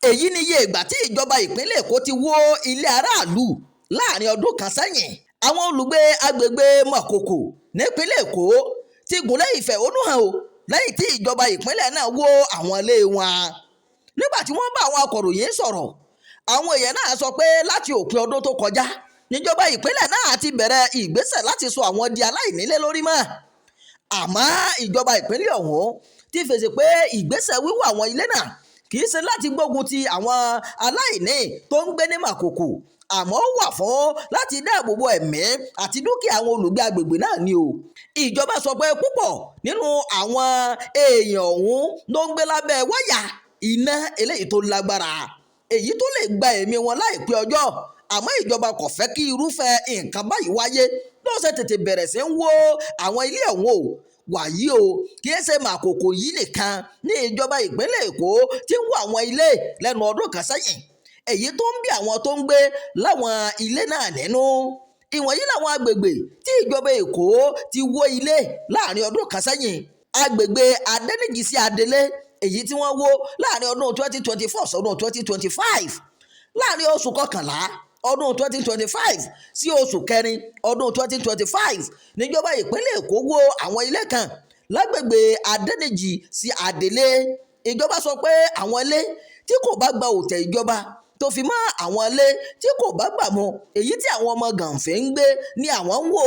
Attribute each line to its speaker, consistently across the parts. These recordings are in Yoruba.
Speaker 1: Èyí ni iye ìgbà tí ìjọba ìpínlẹ̀ Èkó ti wó ilé aráàlú láàrin ọdún kan sẹ́yìn. Àwọn olùgbé agbègbè Makoko nípínlẹ̀ Èkó ti gúnlẹ̀ ìfẹ̀hónúhàn o lẹ́yìn tí ìjọba ìpínlẹ̀ náà wó àwọn ilé wọn. Nígbà tí wọ́n bá àwọn akọ̀ròyìn sọ̀rọ̀, àwọn èèyàn náà sọ pé láti òpin ọdún tó kọjá níjọba ìpínlẹ̀ náà ti bẹ̀rẹ̀ ìgbésẹ̀ láti sọ àwọn di aláìnílé lórí mọ́. Àmọ́ ìjọba ìpínlẹ̀ ọ̀hún ti fèsì pé ìgbésẹ̀ wíwó àwọn ilé náà kì í ṣe láti gbógun ti àwọn aláìní tó ń gbé ní Makoko, àmọ́ ó wà fún láti dáàbò bo ẹ̀mí àti dúkìá àwọn olùgbé agbègbè náà ni o. Ìjọba sọ pé púpọ̀ nínú àwọn èèyàn ọ̀hún ló ń gbé lábẹ́ wáyà iná eléyìí tó lágbára, èyí tó lè gba ẹ̀mí wọn láìpẹ́ ọjọ́. Àmọ́ ìjọba kò fẹ́ kí irúfẹ́ nǹkan báyìí wáyé ló ṣe tètè bẹ̀rẹ̀ sí ń wó àwọn ilé ọ̀hún o. Wàyí o, kì í ṣe Makoko yìí nìkan ní ìjọba ìpínlẹ̀ Èkó tí ń wó àwọn ilé lẹ́nu ọdún kan sẹ́yìn, èyí tó ń bí àwọn tó ń gbé láwọn ilé náà nínú. Ìwọ̀nyí làwọn agbègbè tí ìjọba Èkó ti wó ilé láàrin ọdún kan sẹ́yìn: agbègbè Adẹ́nìjì sí Adelé, èyí tí wọ́n wó láàrin ọdún 2024 sọdún 2025. Láàrin oṣù kọkànlá ọdún 2025 sí oṣù kẹrin ọdún 2025, níjọba ìpínlẹ̀ Èkó wó àwọn ilé kan lágbègbè Adẹ́nìjì sí Adelé. Ìjọba sọ pé àwọn ilé tí kò bá gba òǹtẹ̀ ìjọba, tó fi mọ́ àwọn ilé tí kò bá gbà mu, èyí tí àwọn ọmọ gànfẹ́ ń gbé ní àwọn ń wò.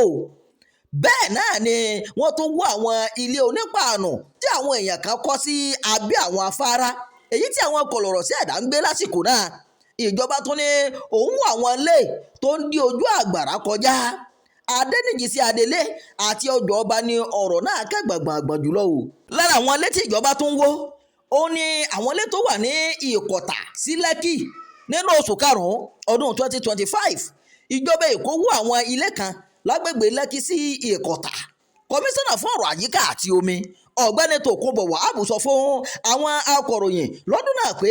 Speaker 1: Bẹ́ẹ̀ náà ni wọ́n tún wó àwọn ilé onípaànù tí àwọn èèyàn kan kọ́ sí abẹ́ àwọn afárá, èyí tí àwọn kọlọ̀rọ̀ sí ẹ̀dá ń gbé lásìkò náà. Ìjọba tún ní òun wó àwọn ilé tó ń dí ojú àgbàrá kọjá. Adẹ́nìjì sí Adelé àti ọjọ́ ọba ní ọ̀rọ̀ náà kẹ́gbàgbàgbà jùlọ o. Lára àwọn ilé tí ìjọba tún wó, ó ní àwọn ilé tó wà ní Ìkọ̀tà sí Lẹ́kì. Nínú oṣù karùn-ún ọdún 2025, ìjọba Èkó wó àwọn ilé kan lágbègbè Lẹ́kì sí Ìkọ̀tà. Kọmíṣánná fún ọ̀rọ̀ àyíká àti omi, Ọ̀gbẹ́ni Tòkunbọ̀ Wahab, sọ fún àwọn akọ̀ròyìn lọ́dún náà pé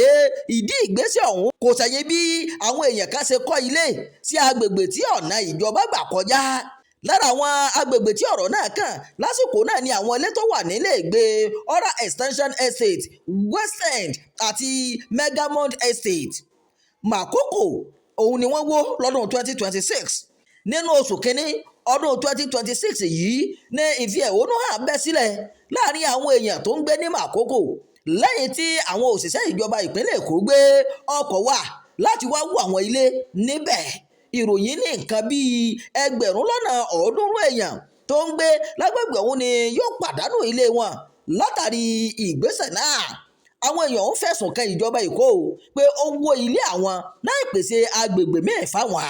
Speaker 1: ìdí ìgbésẹ̀ ọ̀hún kò ṣẹ̀yìn bí àwọn èèyàn kan ṣe kọ́ ilé sí agbègbè tí ọ̀nà ìjọba gbà kọjá. Lára àwọn agbègbè tí ọ̀rọ̀ náà kàn lásìkò náà ni àwọn ilé tó wà nílé ìgbé Ora Extension Estate, West End àti Megamond Estate. Makoko òun ni wọ́n wó lọ́dún 2026. Nínú oṣù kínní ọdún 2026 yìí ní ìfi ẹ̀hónú hàn bẹ́ sílẹ̀ láàrin àwọn èèyàn tó ń gbé ní Makoko lẹ́yìn tí àwọn òṣìṣẹ́ ìjọba ìpínlẹ̀ Èkó gbé ọkọ̀ wá láti wá wó àwọn ilé níbẹ̀. Ìròyìn ní nǹkan bíi 300,000 èèyàn tó ń gbé lágbègbè ọ̀hún ni yóò pàdánù ilé wọn látàrí ìgbésẹ̀ náà. Àwọn èèyàn ń fẹ̀sùn kan ìjọba Èkó pé ó wó ilé àwọn láì pèsè agbègbè míì fáwọn.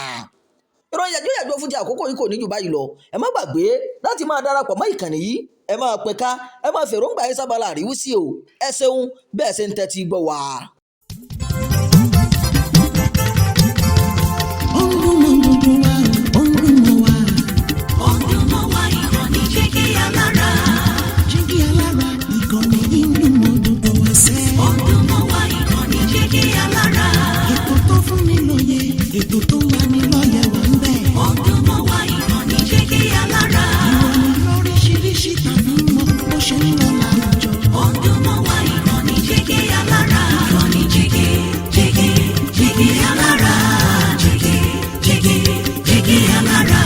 Speaker 1: Ìròyìn yàjóyàjó fún ti àkókò yìí kò ní jù báyìí lọ. Ẹ má gbàgbé láti máa darapọ̀ mọ́ ìkànnì yìí. Ẹ máa pẹ̀ka, ẹ máa fèròǹgbà yín sábàlá àríwísí o. Ẹ ṣeun bẹ́ẹ̀ ṣe ń tẹ́tí gbọ́ wá.
Speaker 2: Ó ń dún mọ́ gbogbo wa, ó ń dún mọ́ wa.
Speaker 3: Ó ń dún mọ́ wa, ìkànnì Jígí Alára.
Speaker 2: Jígí Alára, ìkànnì yìí ń dún mọ́ gbogbo wa sẹ́.
Speaker 3: Ó ń dún mọ́ wa, ìkànnì Jígí Alára.
Speaker 2: Ètò tó fún ni lóye, ètò tó ń lani lọ́yẹ̀ wà ń bẹ̀.
Speaker 3: Ó ń dún mọ́ wa, ìkànnì Jígí Alára.
Speaker 2: Ìròyìn lóríṣiríṣi tàbí mọ́ bó ṣe ń lọ láwùjọ.
Speaker 3: Ó ń dún mọ́ wa, ìkànnì Jígí Alára. Ìkànnì Jígí, Jígí, Jígí Alára. Jígí, Jígí, Jígí Alára.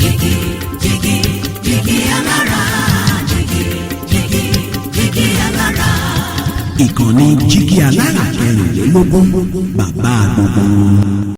Speaker 3: Jígí, Jígí, Jígí Alára. Jígí, Jígí, Jígí Alára.
Speaker 4: Ìkànnì Jígí Alára kẹrìnlélógún, bàbá gbogbo wọn.